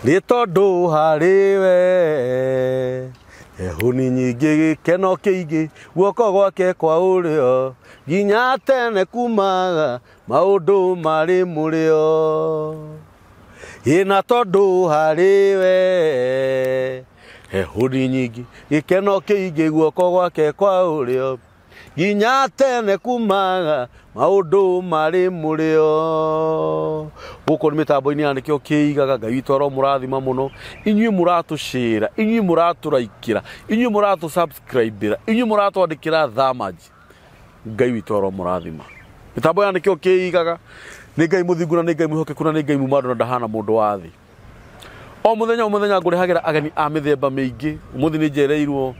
Nĩ tondũ harĩ we huni nyingĩ gĩkeno kĩingĩ guoko gwake kwa ũrĩo nginya tene kumaga maũndũ marĩ mũrĩo ĩna tondũ harĩ we huni nyingĩ gĩkeno kĩingĩ guoko gwake kwa ũrĩo nginya tene kumaga maũndũ marĩ mũrĩo. Gũkũ nĩ mĩtambo-inĩ ya nĩkĩo kĩigaga. Ngai witũ aromũrathima mũno inyuĩ mũratũcĩra, inyuĩ mũratũraikĩra, inyuĩ mũratũ-subscribe-ĩra, inyuĩ mũratwandĩkĩra thamaji. Ngai witũ aromũrathima. Mĩtambo ya nĩkĩo kĩigaga nĩ Ngai mũthingu na nĩ Ngai mwĩhokeku na nĩ Ngai mumandũ na ndahana mũndũ wa thĩ. O mũthenya o mũthenya ngũrehagĩra ageni a mĩthemba mĩingĩ. Ũmũthĩ nĩ njereirwo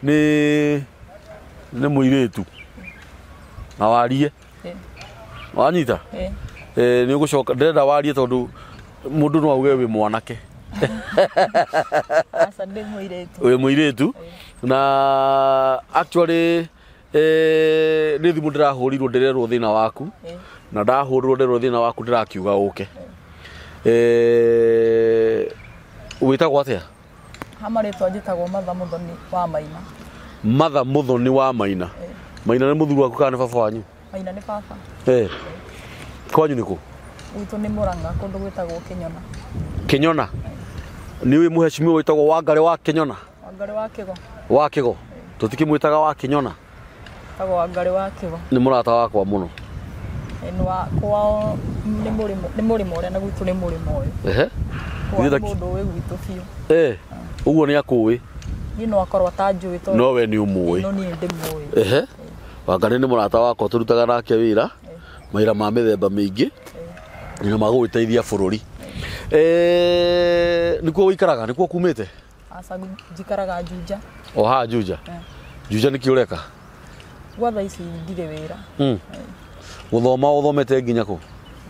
nĩ mũirĩtu na warie. Wanyita? Nĩ ũgũcoka ndĩrenda warie tondũ mũndũ no auge wĩ mwanake. Aca, ndĩ mũirĩtu. Wĩ mũirĩtu na actually nĩ thimũ ndĩrahũrirwo ndĩrerwo thĩna waku na ndahũrirwo ndĩrerwo thĩna waku ndĩrakiuga ũke. Wĩtagwo atĩa? Ha marĩtwa njĩtagwo Matha Mũthoni wa Maina. Matha Mũthoni wa Maina. Maina nĩ mũthuri waku kana nĩ baba wanyu? Maina nĩ baba. Kwanyu nĩ kũ? Gwitũ nĩ Mũrang'a, kũndũ gwĩtagwo Kĩnyona. Kĩnyona. Nĩ ũĩ mũhecimiwa wĩtagwo Wangarĩ wa Kĩnyona? Wangarĩ wa Kĩgo. Wa Kĩgo. Tũtikĩmwĩtaga wa Kĩnyona. Wĩtagwo Wangarĩ wa Kĩgo. Nĩ mũrata wakwa mũno. Nĩ wa kwao nĩ mũrĩmo, nĩ mũrĩmo ũrĩa na gwitũ nĩ mũrĩmo ũyũ. Ehe. Kwao nĩ mũndũ ũĩ gwitũ biũ. Ũguo nĩ akũĩ. Niĩ no akorwo atanjũĩ tondũ no we nĩ ũmũĩ. No niĩ ndĩmũĩ. Ehe. Wangarĩ nĩ mũrata wakwa tũrutaga nake wĩra mawĩra ma mĩthemba mĩingĩ na ma gũgĩteithia bũrũri. Nĩkuo ũikaraga, nĩkuo kumĩte? Aca, njikaraga Juja. O haha Juja? Juja nĩkĩ ũreka? Gwa thaa ici ndirĩ wĩra. Gũthoma ũthomete nginya kũ?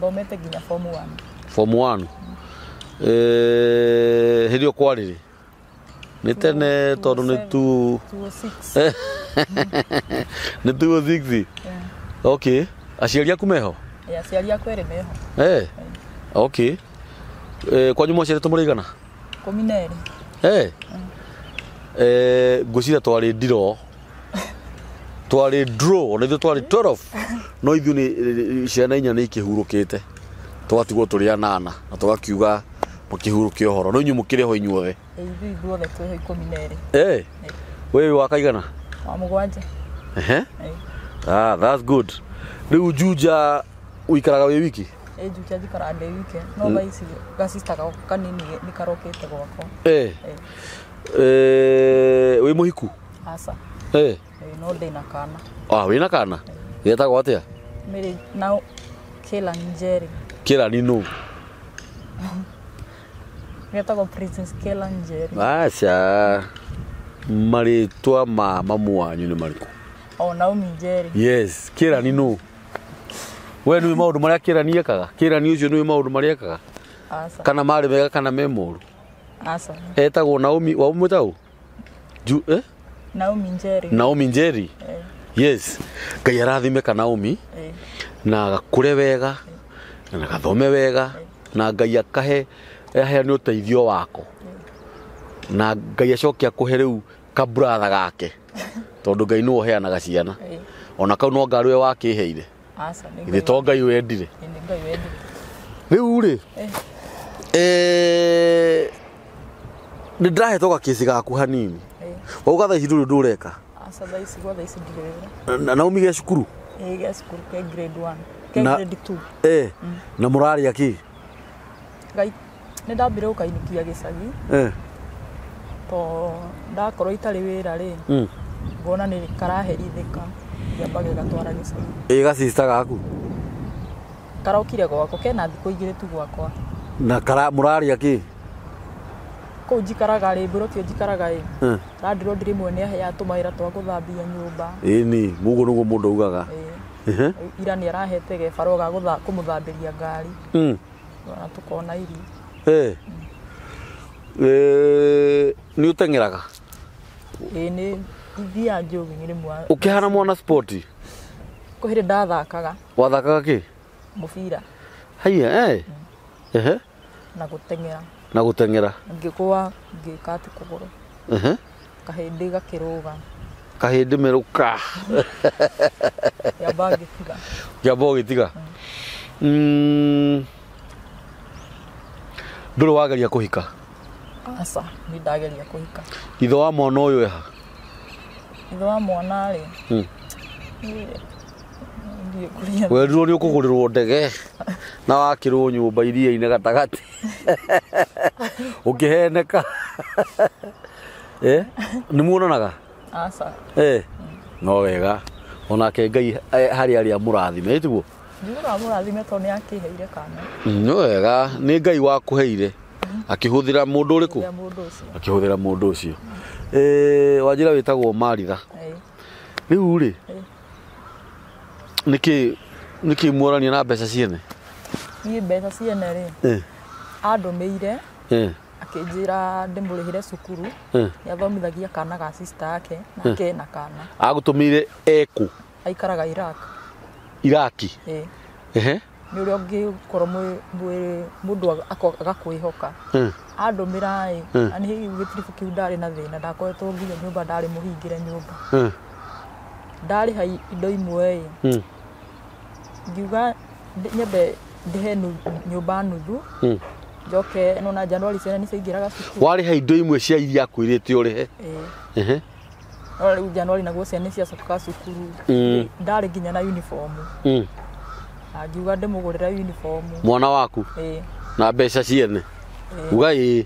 Thomete nginya form 1. Form 1. Hĩndĩ ĩyo kwarĩ rĩ? Nĩ tene tondũ nĩ tu 206. Nĩ 206? Okay. Aciari aku meho? Aciari akwa erĩ meho. Okay. Kwanyu mwaciarĩtwo mũrĩ aigana? 12. Ngwĩciria twarĩ ndiroo. Twarĩ draw, ona ithuĩ twarĩ 12. No ithuĩ nĩ ciana inya nĩ ikĩhurũkĩte. Tũgatigwo tũrĩ anana na tũgakiuga mũkĩhurũke ũhoro. No inyuĩ mũkĩrĩ ho inyuothe. Ithuĩ ithuothe twĩho 12. We wĩ wa kaigana? Wa mũgwanja. Ehe. Ah, that's good. Rĩu Juja ũikaraga wĩ wiki? Juja njikaraga ndĩ wiki. No thaa ici gacista gakwa kanini nĩ karokĩte gwakwa. Wĩ mũhiku? Aca. No ndĩna kana. Ah, wĩna kana? Getagwo atĩa? Mĩrĩ na Kĩla Njeri. Kĩla nĩ nũ? Getagwo Princess Kĩla Njeri. Aca. Marĩtwa ma mamu wanyu nĩ marĩkũ? O Naomi Njeri. Yes, Kĩla nĩ nũ? We nĩ maũndũ marĩa Kĩla nĩ ekaga? Kĩla nĩ ũcio nĩ maũndũ marĩa ekaga? Aca. Kana marĩ mega kana me moru? Aca. Etagwo Naomi, wamwĩta ũ? Ju, eh? Naomi Njeri. Naomi Njeri. Yes. Ngai arathime ka Naomi na gakũre wega na gathome wega na Ngai akahe aheane ũteithio wako na Ngai acoke akũhe rĩu kabratha gake tondũ Ngai nĩwe ũheanaga ciana. Ona kau no ngarĩ we wakĩheire. Aca, nĩ Githĩ to Ngai wendire? Nĩ Ngai wendire. Rĩu rĩ, nĩ ndĩrahetwo gakĩci gaku hanini. Wauga thaa ici ndũrĩ ũndũ ũreka? Aca, thaa ici, gwa thaa ici ndirĩ wĩra. Na Naomi ge cukuru? Ge cukuru, ke grade 1. Ke grade 2. Na mũrarĩa kĩ? Ngai, nĩ ndambire gũkainũkia gĩcagi. To ndakorwo itarĩ wĩra rĩ, ngona nĩ karaherithĩka, ngĩamba gĩgatwara gĩcagi. Gacista gaku? Karokire gwakwa, kena thikũ igĩrĩ tu gwakwa. Na mũrarĩa kĩ? Kũu njikaraga rĩ, mbũrũti njikaraga ĩ. Landlord rĩmwe nĩ aheaga tũmawĩra twa gũthambia nyũmba. Ĩni, mũguo nĩguo mũndũ augaga. Ira nĩ arahete gebarũa ga kũmũthambĩria ngari. Na tũkona irio. Nĩ ũteng'eraga? Nĩ ithiaga jogging rĩmwe. Ũkĩhana mwana sport? Kwĩ hĩndĩ ndathakaga. Wathakaga kĩ? Mũbira. Haiya, Ehe. Na gũteng'era. Na gũteng'era. Ngĩgũa ngĩka atĩ kũgũrũ. Kahĩndĩ gakĩrũga. Kahĩndĩ merũka. Kĩamba ngĩtiga. Kĩamba ũgĩtiga. Ndũrĩ wageria kũhika? Aca, niĩ ndageria kũhika. Ithe wa mwana ũyũ eha? Ithe wa mwana rĩ, ndiĩ kũrĩa. Werirwo nĩ ũkũgũrĩrwo ndege na wakĩrwo nyũmba iria-inĩ gatagatĩ. Ũkĩheneka. Nĩ muonanaga? Aca. No wega. Onake Ngai harĩ arĩa mũrathime, ĩtiguo? Njugaga mũrathime tondũ nĩ akĩheire kana. No wega, nĩ Ngai wakũheire. Akĩhũthĩra mũndũ ũrĩkũ? Akĩhũthĩra mũndũ ũcio. Wanjĩra wĩtagwo Maritha. Rĩu rĩ, nĩkĩ muorania na mbeca ciene? Niĩ mbeca ciene rĩ, andũmĩire akĩnjĩra ndĩmũrĩhĩre cukuru. Nĩathomithagia kana ga sister yake nake na kana. Agũtũmĩire ekũ? Aikaraga Iraq. Iraki? Nĩ ũrĩa ũngĩkorwo mũndũ agakwĩhoka. Andũmĩra ĩ, na nĩ gĩtiribũ kĩu ndarĩ na thĩna, ndakoretwo nginya nyũmba ndarĩ mũhingĩre nyũmba. Ndarĩha indo imwe ĩ, ngiuga nyambe ndĩhe nyũmba nuthu, njoke nona Januari ciana nĩ ciaingĩraga cukuru. Warĩha indo imwe cia iria akwĩrĩte ũrĩhe? No rĩu Januari naguo ciana nĩ ciacokaga cukuru. Ndarĩ nginya na uniform. Ngiuga ndĩmũgũrĩre uniform. Mwana waku? Na mbeca ciene? Uga ĩĩ.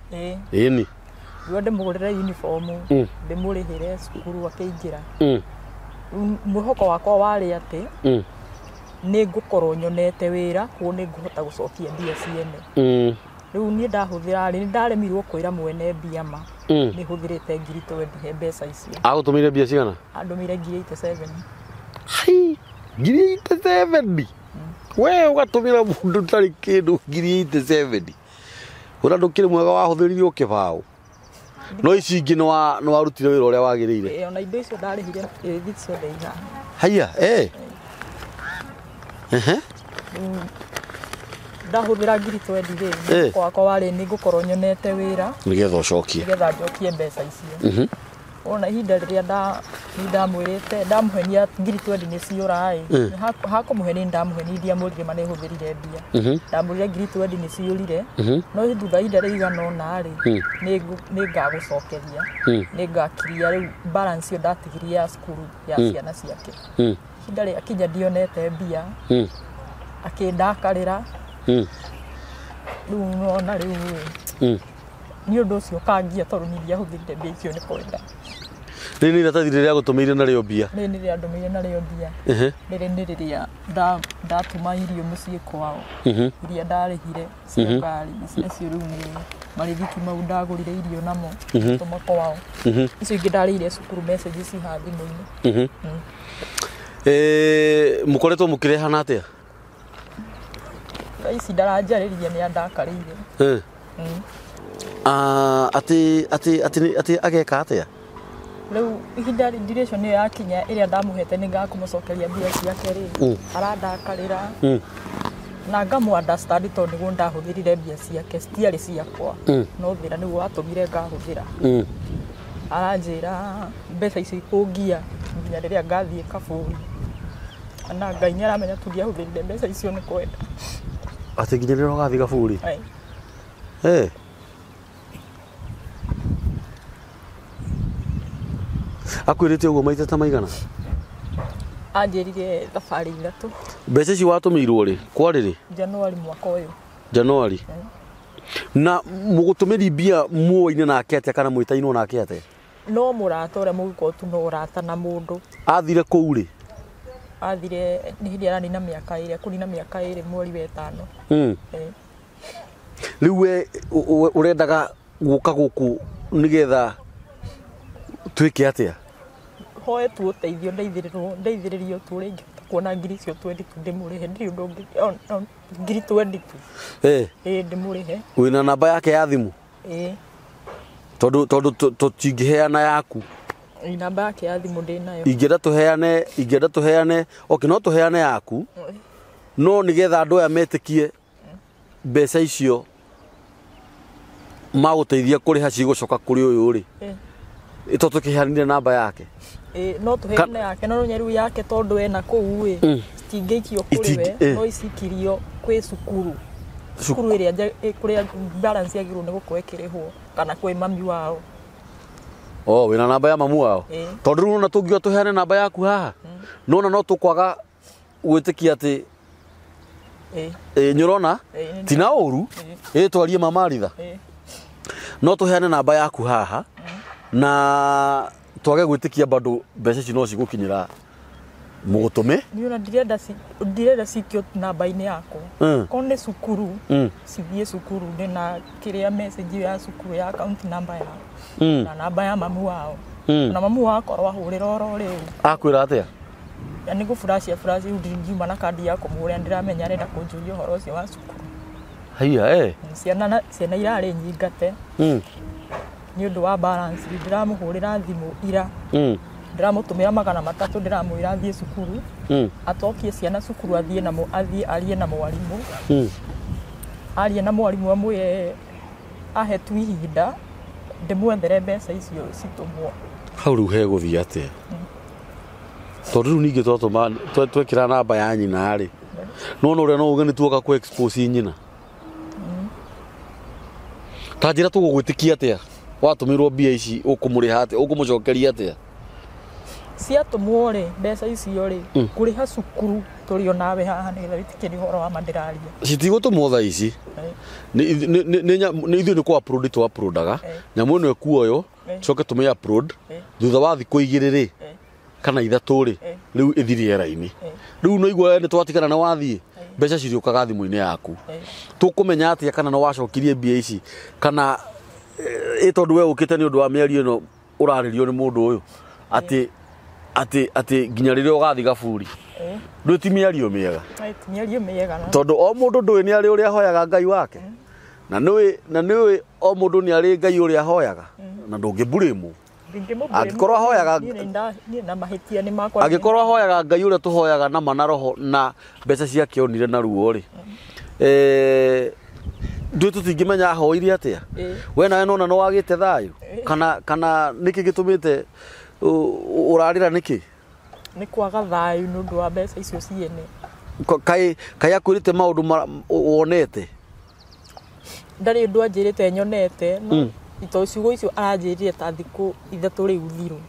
Ĩni. Ngiuga ndĩmũgũrĩre uniform, ndĩmũrĩhĩre cukuru akĩingĩra. Mwĩhoko wakwa warĩ atĩ nĩ ngũkorwo nyonete wĩra, koguo nĩ ngũhota gũcokia mbia ciene. Rĩu niĩ ndahũthĩra rĩ, nĩ ndaremirwo kwĩra mwene mbia ma. Nĩ hũthĩrĩte ngiri twendi he mbeca icio. Agũtũmĩire mbia cigana? Andũmĩire ngiri 87. Hai, ngiri 87? We ũgatũmĩra mũndũ ũtarĩ kĩndũ ngiri 87. Ũrĩa ndũkĩrĩ mwega wahũthĩrire kĩbaũ. No ici ingĩ nĩ warutire wĩra ũrĩa wagĩrĩire. Ona indo icio ndarĩhire rĩthiti ciothe ihana. Haiya, Ndahũthĩra ngiri twendi rĩ, mwĩhoko wakwa warĩ nĩ ngũkorwo nyonete wĩra nĩgetha ũcokie. Nĩgetha njokie mbeca icio. Ona ihinda rĩrĩa ndamwĩrĩte, ndamũhenia ngiri twendi nĩ ciũra ĩ, hakũmũhenia ndamũhenia ndiamũrire ma nĩ hũthĩrire mbia. Ndamũrire ngiri twendi nĩ ciũrire, no thutha ihinda rĩigana ũna rĩ, nĩ ngagũcokeria, nĩ ngakiria rĩu balance ĩyo ndatigirie ya cukuru ya ciana ciake. Ihinda rĩakinya ndionete mbia, akĩndakarĩra. Rĩu nona rĩu ĩ, nĩ ũndũ ũcio ũkangia tondũ niĩ ndiahũthĩrire mbia icio nĩ kwenda. Rĩrĩ nĩ iratathi rĩrĩa agũtũmĩire narĩo mbia? Rĩrĩ nĩ rĩrĩa andũmĩire narĩo mbia. Rĩrĩ nĩ rĩrĩa ndatũma irio mũciĩ kwao. Iria ndarĩhire cia ngari, icio rĩu nĩ marĩthiti mau ndagũrire irio namo, tũma kwao. Icio ingĩ ndarĩhire cukuru message ci haha thimũ-inĩ. Mũkoretwo mũkĩrehana atĩa? Thaa ici ndaranjarĩria nĩ andakarĩire. Atĩ ageka atĩa? Rĩu ihinda duration ĩyo yakinya ĩrĩa ndamũhete nĩ ngakũmũcokeria mbia ciake rĩ, arandakarĩra. Na ngamũ understand tondũ nĩguo ndahũthĩrire mbia ciake, citiarĩ ciakwa. No thĩna nĩguo watũmire ngahũthĩra. Aranjĩra mbeca icio ikũngia nginya rĩrĩa ngathiĩ kaburi. Na Ngai nĩ aramenya tu ndiahũthĩrire mbeca icio nĩ kwenda. Atĩ nginya rĩrĩa ũgathiĩ kaburi? Akwĩrĩte ũguo maita ta maigana? Anjĩrire thabarĩ ithatũ. Mbeca ici watũmĩirwo rĩ? Kwarĩ rĩ? Januari mwaka ũyũ. Januari? Na mũgũtũmĩri mbia muoine nake atĩa kana mwĩtainwo nake atĩa? No mũrata ũrĩa mũngĩkorwo tu no ũrata na mũndũ. Athire kũu rĩ? Athire nĩ hĩndĩ aranina mĩaka ĩrĩ, akũnina mĩaka ĩrĩ mweri wa ĩtano. Rĩu we ũrendaga gũka gũkũ nĩgetha twĩke atĩa? Hoe tu ũteithio, ndeithĩrĩrio tu ũrĩa ingĩhota kuona ngiri icio twendi tu ndĩmũrĩhe, ndirĩ ũndũ ũngĩ, ngiri twendi tu. Ndĩmũrĩhe. Wĩna namba yake ya thimũ? Tondũ tũtingĩheana yaku. Namba yake ya thimũ ndĩnayo. Ingĩenda tũheane, okay, no tũheane yaku. No nĩgetha andũ aya metĩkie mbeca icio Magũteithia kũrĩha cigũcoka kũrĩ ũyũ rĩ. Ĩto tũkĩheanire namba yake. No tũheane yake no rĩu yake tondũ ena kũu ĩ citingĩikio kũrĩ we no icikirio kwĩ cukuru. Cukuru ĩrĩa kũrĩa balance yagĩrĩirwo nĩ gũkorwo ĩkĩrĩhwo kana kwĩ mami wao. Oh, wĩna namba ya mamu wao. Tondũ rĩu ona tũngiuga tũheane namba yaku haha. Nona no tũkwaga gwĩtĩkia atĩ nĩ ũrona tina ũru twarie mama Ritha. No tũheane namba yaku haha na twage gwĩtĩkia bado mbeca ici no cigũkinyĩra mũgũtũme. Niĩ ona ndirenda cikio namba-inĩ yakwa. Korwo nĩ cukuru cithiĩ cukuru ndĩna kĩrĩa message ĩyo ya cukuru ya account number yao na namba ya mamu wao. Na mamu wao akorwo ahũrĩra oro rĩu. Akwĩra atĩa? Nĩ gũburacia furacia rĩu ndingiuma na kandi ya kũmũhũrĩra ndĩramenya arenda kũnjũria ũhoro ũcio wa cukuru. Haiya Ciana irarĩ nyingate nĩ ũndũ wa balance. Ndĩramũhũrĩra thimũ ira. Ndĩramũtũmĩra 300 ndĩramwĩra athiĩ cukuru. Atokie ciana cukuru athiĩ na athiĩ arie na mwarimũ. Arie na mwarimũ amwĩre ahe tu ihinda ndĩmwethere mbeca icio citũmwo. Hau rĩu hegũthiĩ atĩa? Tondũ rĩu ningĩ twatũma twekĩra namba ya nyina rĩ. Nona ũrĩa no uge nĩ tuoka kũ expose nyina. Ta njĩra tũgũgwĩtĩkia atĩa? Watũmĩrwo mbia ici ũkũmũrĩha atĩa? Ũkũmũcokeria atĩa? Ciatũmwo rĩ mbeca icio rĩ kũrĩha cukuru tũrĩ o nawe haha nĩgetha wĩtĩkie nĩ ũhoro wa ma ndĩraria. Citigũtũmwo thaa ici. Nĩ ithuĩ nĩ kũ upload tũ uploadaga. Nyamũ ĩno ĩkuoywo coke tũmĩ upload thutha wa thikũ 2 rĩ kana 3 rĩ rĩu ĩthi rĩera-inĩ. Rĩu no igua nĩ twatigana na wathiĩ mbeca cirĩũkaga thimũ-inĩ yaku. Tũkũmenya atĩa kana nĩ wacokirie mbia ici kana tondũ we ũkĩte nĩ ũndũ wa mĩario ĩno ũrarĩrio nĩ mũndũ ũyũ atĩ atĩ atĩ nginya rĩrĩa ũgathiĩ gaburi. Ndũ ti mĩario mĩega. Ti mĩario mĩega. Tondũ o mũndũ ndũĩ nĩ arĩ ũrĩa ahoyaga Ngai wake. Na nĩũĩ o mũndũ nĩ arĩ Ngai ũrĩa ahoyaga. Na ndũngĩmburĩmwo. Angĩkorwo ahoyaga na mahĩtia nĩ makwa. Angĩkorwo ahoyaga Ngai ũrĩa tũhoyaga na ma na roho na mbeca ciake onire na ruo rĩ. Ndũĩ tũtingĩmenya ahoire atĩa. We nawe nona nĩ wagĩte thayũ kana nĩkĩ gĩtũmĩte ũrarĩra nĩkĩ? Nĩ kwaga thayũ nĩ ũndũ wa mbeca icio ciene. Kaĩ akwĩrĩte maũndũ wonete? Ndarĩ ũndũ anjĩrĩte nyonete no ito ciugo icio aranjĩrire ta thikũ 3 rĩu thiru.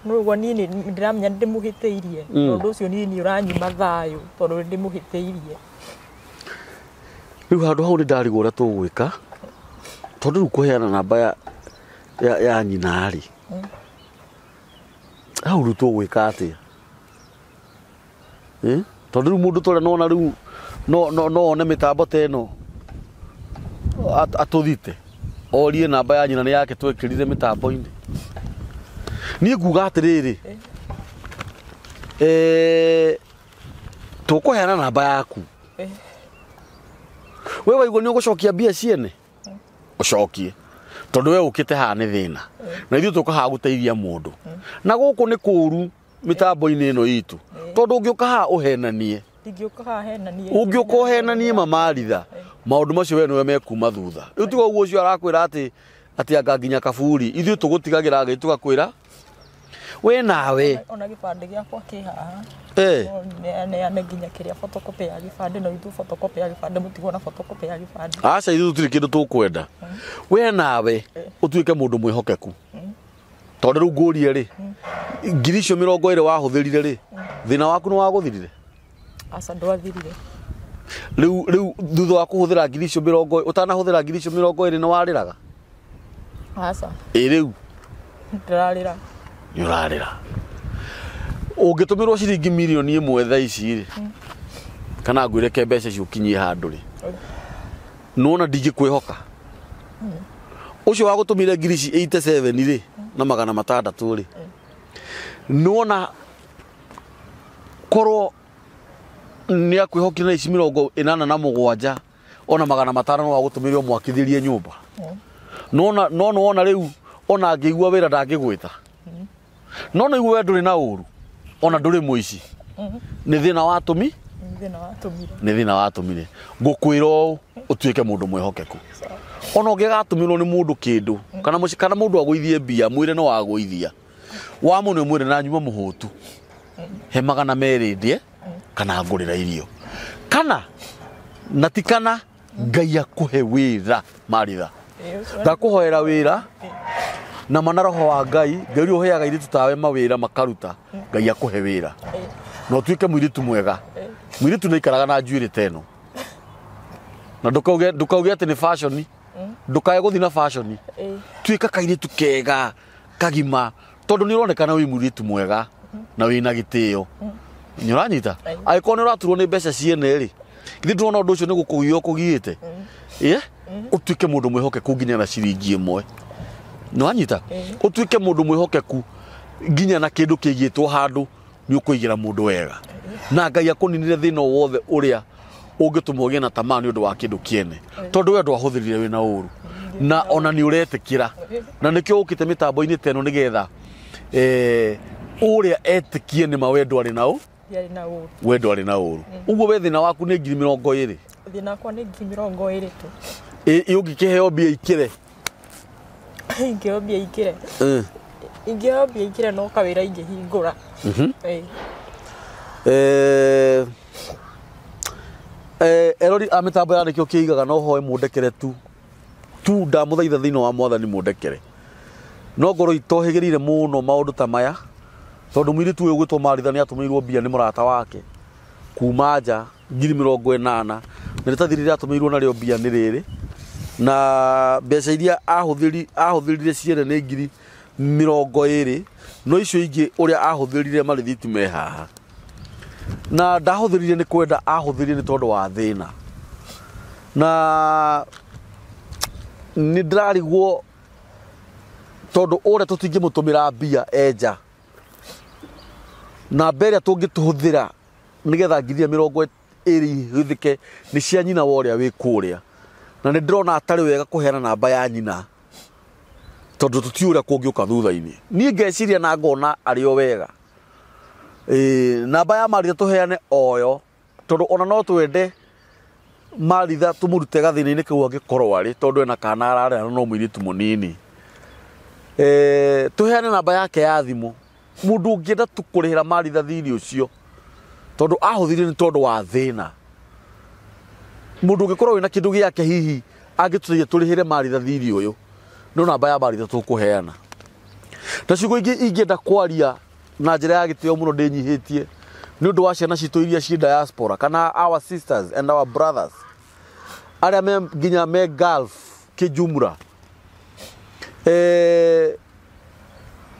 No ũguo niĩ ndĩramenya ndĩmũhĩtĩirie. Ũndũ ũcio niĩ nĩ ũranyima thayũ tondũ ndĩmũhĩtĩirie. Rĩu handũ hau nĩ ndarigwo ũrĩa tũgwĩka tondũ rĩu kũheana namba ya nyina rĩ. Hau rĩu tũgwĩka atĩa? Tondũ rĩu mũndũ ta ũrĩa nona rĩu no one mĩtambo ta ĩno atũthite orie namba ya nyina nĩ yake twekĩrire mĩtambo-inĩ. Niĩ nguga atĩrĩrĩ tũkũheana namba yaku. We waigua nĩ ũgũcokia mbia ciene ũcokie tondũ we ũkĩte haha nĩ thĩna na ithuĩ tũka haha gũteithia mũndũ. Na gũkũ nĩ kũũru mĩtambo-inĩ ĩno itũ tondũ ũngĩũka haha ũhenanie. Ndingĩũka haha henanie. Ũngĩũka ũhenanie mama Ritha maũndũ macio we nĩwe mekuma thutha. Rĩu tiga ũguo ũcio arakwĩra atĩ atĩ anga nginya kaburi ithuĩ tũgũtigagĩra Ngai tũgakwĩra we nawe. Ona gĩbandĩ gĩakwa kĩ haha. Neane nginya kĩrĩa photocopy ya gĩbandĩ no ithuĩ photocopy ya gĩbandĩ mũtigwo na photocopy ya gĩbandĩ. Aca ithuĩ tũtirĩ kĩndũ tũkwenda. We nawe ũtuĩke mũndũ mwĩhokeku. Tondũ rĩu ngũrie rĩ ngiri icio 20 wahũthĩrire rĩ thĩna waku nĩ wagũthirire? Aca ndwathirire. Rĩu thutha wa kũhũthĩra ngiri icio 20 ũtanahũthĩra ngiri icio 20 nĩ warĩraga? Aca. Ĩ rĩu ndĩrarĩra. Nĩ ũrarĩra. Ũngĩtũmĩrwo ciringi mirioni 1 thaa ici rĩ kana ngwĩre ke mbeca icio ũkinyie handũ rĩ nĩwona ndingĩkwĩhoka. Ũcio wagũtũmire ngiri ici 87 rĩ na 600 rĩ nĩwona korwo nĩ akwĩhokire na ici 87 ona 500 no wagũtũmĩre ũmwakithĩrie nyũmba. No nĩwona rĩu ona angĩigua wĩra ndangĩgwĩta. No nĩguo we ndũrĩ na ũru ona ndũrĩ mũici. Nĩ thĩna watũmi? Nĩ thĩna watũmire. Nĩ thĩna watũmire. Ngũkwĩra ũũ ũtuĩke mũndũ mwĩhokeku. Ona ũngĩgatũmĩrwo nĩ mũndũ kĩndũ kana mũci kana mũndũ agũithie mbia mwĩre no agũithia wa mũno mwĩre na nyuma mũhũtu he 200 ndĩe kana ngũrĩra irio kana na ti kana Ngai akũhe wĩra Maritha. Ndakũhoera wĩra na mana roho wa Ngai Ngai ũrĩa ũheaga airĩtu tawe mawĩra makaruta Ngai akũhe wĩra na ũtuĩke mũirĩtu mwega. Mũirĩtu nĩaikaraga na njuĩrĩ ta ĩno na ndũkauge atĩ nĩ fashion, ndũkae gũthiĩ na fashion, tuĩka kairĩtu kega kagima tondũ nĩ ũronekana wĩ mũirĩtu mwega na wĩna gĩtĩo. Nĩ ũranyita? Angĩkorwo nĩ ũraturwo nĩ mbeca ciene rĩ, githĩ ndũrona ũndũ ũcio nĩ gũkũgia ũkũgiĩte? Ũtuĩke mũndũ mwĩhokeku nginya na ciringi ĩmwe. Nĩ wanyita? Ũtuĩke mũndũ mwĩhokeku nginya na kĩndũ kĩigĩtwo handũ nĩ ũkũigĩra mũndũ wega. Na Ngai akũninire thĩna o wothe ũrĩa ũngĩtũma ũgĩe na tamaa nĩ ũndũ wa kĩndũ kĩene. Tondũ we ndwahũthĩrire wĩna ũru. Na ona nĩ ũretĩkĩra. Na nĩkĩo ũkĩte mĩtambo-inĩ ta ĩno nĩgetha ũrĩa etĩkie nĩ ma we ndwarĩ na ũ? We ndwarĩ na ũru. Ũguo we thĩna waku nĩ 20,000. Thĩna wakwa nĩ 20,000 tu. Ĩ ũngĩkĩheo mbia ikĩre? Ingĩheo mbia ikĩre. Ingĩheo mbia ikĩre no kawĩra ingĩhingũra. Erori a mĩtambo ya nĩkĩo kĩigaga no hoe mũndekere tu ndamũthaitha thĩinĩ wa mwathani mũndekere. No ngorwo itohĩgĩrĩire mũno maũndũ ta maya tondũ mũirĩtu ũyũ ũgwĩtwo Maritha nĩ atũmĩirwo mbia nĩ mũrata wake kuma nja 80,000 na rĩtathi rĩrĩa atũmĩirwo narĩo mbia nĩ rĩrĩ na mbeca iria ahũthĩrire ciene nĩ 20,000 no icio ingĩ ũrĩa ahũthĩrire marĩthiti me haha na ndahũthĩrire nĩ kwenda ahũthĩrire nĩ tondũ wa thĩna na nĩ ndĩrarigwo tondũ ũrĩa tũtingĩmũtũmĩra mbia enja na mbere tũngĩtũhũthĩra nĩgetha 20,000 ihũthĩke nĩ cia nyina wa ũrĩa wĩ kũrĩa na nĩ ndĩrona atarĩ wega kũheana namba ya nyina tondũ tũtiũĩ ũrĩa kũngĩũka thutha-inĩ. Niĩ ngeciria na ngona arĩ o wega namba ya Maritha tũheane oyo tondũ ona no twende Maritha tũmũrute gathĩna-inĩ kau angĩkorwo arĩ tondũ ena kana ararera no mũirĩtu mũnini. Tũheane namba yake ya thimũ mũndũ ũngĩenda tũkũrĩhĩra Maritha thirĩ ũcio tondũ ahũthĩrire nĩ tondũ wa thĩna. Mũndũ ũngĩkorwo wĩna kĩndũ gĩake hihi angĩtũteithia tũrĩhĩre Maritha thirĩ ũyũ no namba ya Maritha tũkũheana. Na ciugo ingĩ ingĩenda kwaria na njĩra ya gĩtĩo mũno ndĩnyihĩtie nĩ ũndũ wa ciana citũ iria ciĩ diaspora kana our sisters and our brothers arĩa me nginya me Gulf kĩjumra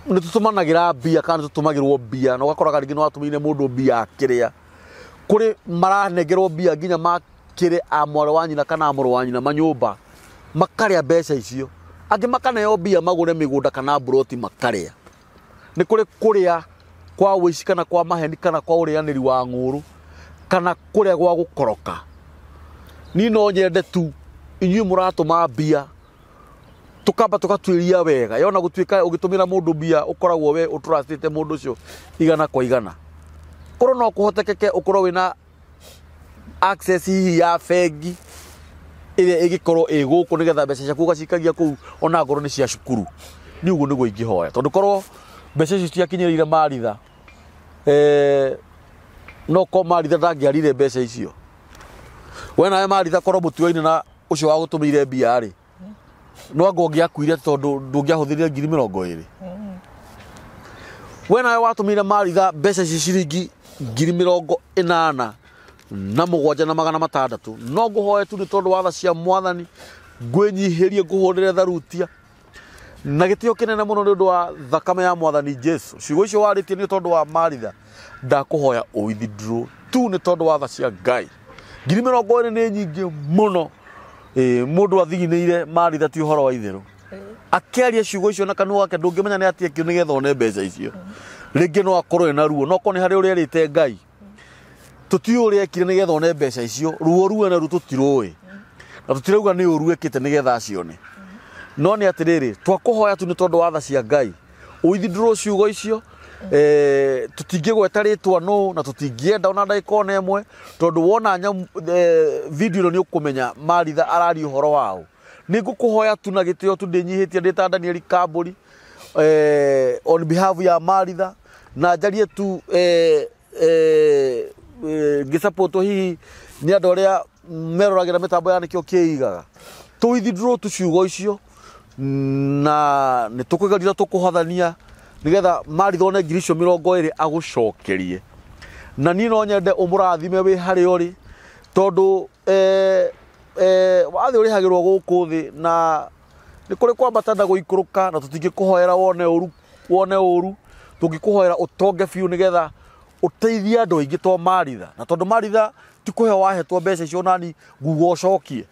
nĩ tũtũmanagĩra mbia kana nĩ tũtũmagĩrwo mbia na ũgakoraga rĩngĩ nĩ watũmĩire mũndũ mbia akĩrĩa kũrĩ maranengerwo mbia nginya makĩrĩ a mwarĩ wa nyina kana mũrũ wa nyina manyũmba makarĩa mbeca icio angĩ makaneo mbia magũre mĩgũnda kana mburoti makarĩa. Nĩ kũrĩ kũrĩa kwa ũici kana kwa maheni kana kwa ũrĩanĩri wa ng'ũrũ kana kũrĩa gwa gũkoroka. Niĩ no nyende tu inyuĩ mũratũma mbia tũkamba tũgatuĩria wega yona gũtuĩka ũgĩtũmĩra mũndũ mbia ũkoragwo we ũtrustĩte mũndũ ũcio 100 kwa 100. Korwo no kũhotekeke ũkorwo wĩna access hihi ya bengi ĩrĩa ĩngĩkorwo ĩ gũkũ nĩgetha mbeca ciaku ũgacikagia kũu ona ngorwo nĩ cia cukuru. Niĩ ũguo nĩguo ingĩhoya tondũ korwo mbeca icio citiakinyĩrĩire Maritha no ko Maritha ndangĩarire mbeca icio. We nawe Maritha korwo mũtuaine na ũcio wagũtũmĩire mbia rĩ no anga ũngĩakuire tondũ ndũngĩahũthĩrire 20,000. We nawe watũmĩire Maritha mbeca ici ciringi 87,600 no ngũhoe tu nĩ tondũ wa tha cia mwathani ngwĩnyihĩrie ngũhũrĩre tharutia na gĩtĩo kĩnene mũno nĩ ũndũ wa thakame ya mwathani Jesu. Ciugo icio warĩtie nĩ tondũ wa Maritha ndakũhoya ũ withdraw tu nĩ tondũ wa tha cia Ngai. 20,000 nĩ nyingĩ mũno. Mũndũ athiginĩire Maritha ti ũhoro wa itherũ akĩaria ciugo icio na kanua gake ndũngĩmenya nĩ atĩa kĩo nĩgetha one mbeca icio. Rĩngĩ no akorwo ena ruo no korwo nĩ harĩ ũrĩa erĩte Ngai tũtiũĩ ũrĩa ekire nĩgetha one mbeca icio ruo ruene ruo tũtirũĩ na tũtirauga nĩ ũru ekĩte nĩgetha acione. No nĩ atĩrĩrĩ twakũhoya tu nĩ tondũ wa tha cia Ngai ũithindũrwo ciugo icio tũtingĩgweta rĩtwa nũ na tũtingĩenda ona ndagĩka ona ĩmwe tondũ wona video ĩno nĩ ũkũmenya Maritha araria ũhoro wao Nĩ ngũkũhoya tu na gĩtĩo tu ndĩnyihĩtie ndĩ ta Daniel Kambũri on behalf ya Maritha, na njarie tu ngĩsupportwo hihi nĩ andũ arĩa meroragĩra mĩtambo ya Nĩkĩo Kĩigaga. Tũ withdraw tu ciugo icio na nĩ tũkũgeria tũkũhothania nĩgetha Maritha one ngiri icio 20 agũcokerie. Na niĩ no nyende ũmũrathime wĩ harĩa ũrĩ, tondũ wathĩ ũrĩhagĩrwo gũkũ thĩ na nĩ kũrĩ kwambata na gũikũrũka, na tũtingĩkũhoera wone ũru, tũngĩkũhoera ũtonge biũ nĩgetha ũteithie andũ aingĩ to Maritha. Na tondũ Maritha ti kũheo wahetwo mbeca icio nani nguga ũcokie,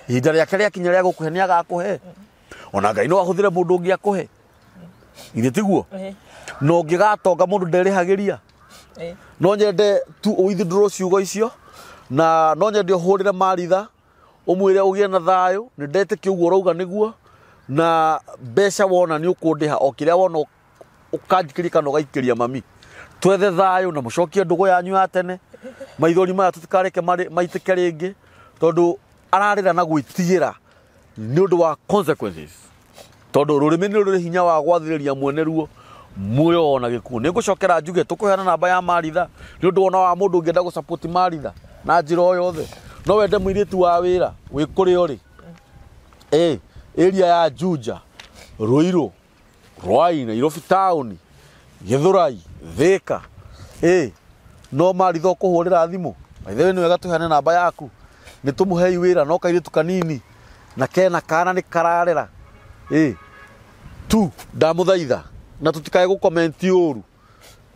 ihinda rĩake rĩakinya rĩa gũkũhe nĩ agakũhe. Ona Ngai no ahũthĩre mũndũ ũngĩ akũhe, githĩ tiguo? Na ũngĩgatonga mũndũ nderĩhagĩria. No nyende tu ũwithdraw ciugo icio, na no nyende ũhũrĩre Maritha ũmwĩre ũgĩe na thayũ, nĩ ndetĩkia ũguo ũrauga nĩguo, na mbeca wona nĩ ũkũndĩha o kĩrĩa wona ũkanjikĩria kana ũgaikĩria mami. Twethe thayũ na mũcokie ndũgũ yanyu ya tene. Maithori maya tũtikareke maitĩke rĩngĩ, tondũ ararĩra na gwĩtigĩra nĩ ũndũ wa consequences, tondũ rũrĩmĩ nĩ rũrĩ hinya wa gwathĩrĩria mwene ruo muoyo ona gĩkuũ. Nĩ ngũcokera njuge tũkũheana namba ya Maritha nĩ ũndũ ona wa mũndũ ũngĩenda gũsupport Maritha na njĩra o yothe. No wende mũirĩtu wa wĩra wĩ kũrĩa ũrĩ, area ya Juja, Ruiru, Ruai, Nairobi town, Githurai, Thika, no Maritha ũkũhũrĩra thimũ. By the way, nĩ wega tũheane namba yaku, nĩ tũmũhei wĩra no kairĩtu kanini na kena kana nĩ kararera. Tu ndamũthaitha na tũtikae gũkomenti ũru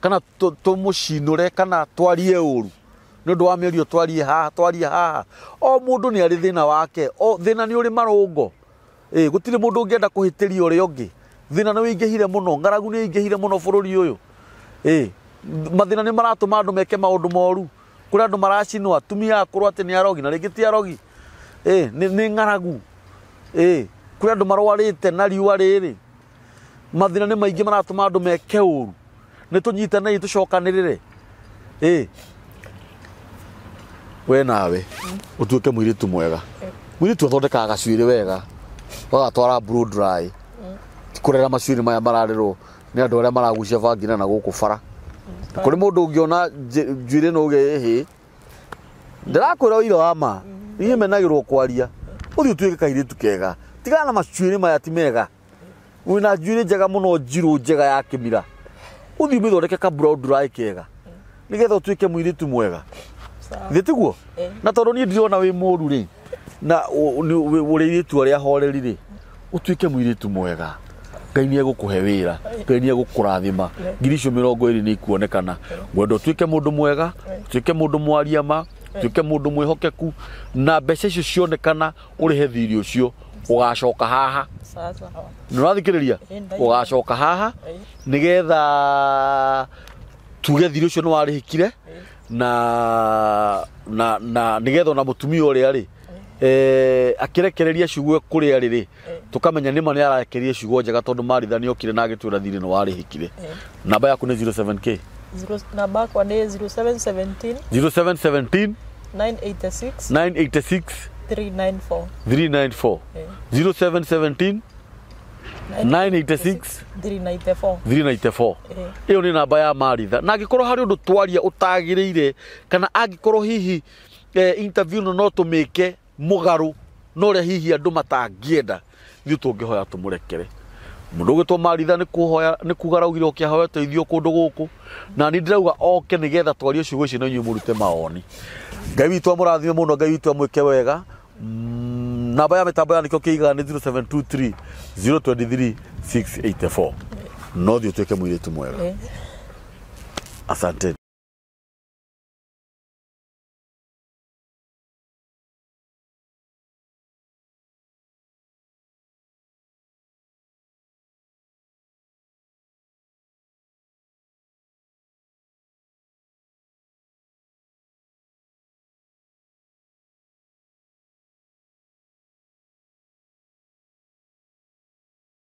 kana tũmũcinũre kana twarie ũru nĩ ũndũ wa mĩario twarie haha. O mũndũ nĩ arĩ thĩna wake, o thĩna nĩ ũrĩ marũngo. Gũtirĩ mũndũ ũngĩenda kũhĩtĩria ũrĩa ũngĩ. Thĩna nĩ wĩingĩhire mũno, ng'aragu nĩ ĩingĩhire mũno bũrũri ũyũ. Mathĩna nĩ maratũma andũ meke maũndũ moru. Kũrĩ andũ maracinwo, atumia akũrũ atĩ nĩ arogi na rĩngĩ ti arogi. Nĩ ng'aragu. Kũrĩ andũ marwarĩte na riũa rĩrĩ. Mathĩna nĩ maingĩ maratũma andũ meke ũru. Nĩ tũnyitanei tũcokanĩrĩre. We nawe ũtuĩke mũirĩtu mwega. Mũirĩtu athondekaga gacuĩrĩ wega, ũgatwara blow dry. Ti kũrera macuĩrĩ maya mararĩrwo nĩ andũ arĩa maragucia bangi na gũkũ bara. Kũrĩ mũndũ ũngĩona njuĩrĩ no uge ĩhĩ. Ndĩrakwĩra ũira wa ma, niĩ menagĩrwo kwaria. Ũthiĩ ũtuĩke kairĩtu kega. Tigana na macuĩrĩ maya ti mega. Wĩna njuĩrĩ njega mũno, njirũ njega ya kĩmira. Ũthiĩ ũmĩthondeke ka blow dry kega nĩgetha ũtuĩke mũirĩtu mwega. Githĩ tiguo? Na tondũ niĩ ndirona wĩ mũru rĩ, na ũrĩ irĩtu arĩa horeri rĩ, ũtuĩke mũirĩtu mwega. Ngai nĩ egũkũhe wĩra, Ngai nĩ egũkũrathima. Ngiri icio 20 nĩ ikuonekana. Ngwenda ũtuĩke mũndũ mwega, ũtuĩke mũndũ mwaria ma, ũtuĩke mũndũ mwĩhokeku, na mbeca icio cionekana ũrĩhe thirĩ ũcio, ũgacoka haha. Nĩ ũrathikĩrĩria? Ũgacoka haha nĩgetha tuge thirĩ ũcio nĩ warĩhĩkire, na nĩgetha ona mũtumia ũrĩa rĩ akĩrekereria ciugo kũrĩa rĩ, tũkamenya nĩma nĩ ararekereria ciugo njega, tondũ Maritha nĩ okire na agĩtwĩra thirĩ nĩ warĩhĩkire. Namba yaku nĩ 07K? Namba yakwa nĩ 0717 0717 986 986 394 394. 0717 986 394. 394. Ĩyo nĩ namba ya Maritha. Na angĩkorwo harĩ ũndũ twaria ũtagĩrĩire, kana angĩkorwo hihi interview no tũmĩke mũgarũ na ũrĩa hihi andũ matangĩenda, ithuĩ tũngĩhoya tũmũrekere. Mũndũ ũgwĩtwo Maritha nĩ kuga araugire oke ahoe ũteithio kũndũ gũkũ, na niĩ ndĩrauga oke nĩgetha twarie ciugo icio na inyuĩ mũrute mawoni. Ngai witũ amũrathime mũno, Ngai witũ amwĩke wega. Namba ya mĩtambo ya Nĩkĩo Kĩigaga nĩ 0723 023 684. No thiĩ ũtuĩke mũirĩtu mwega. Asante.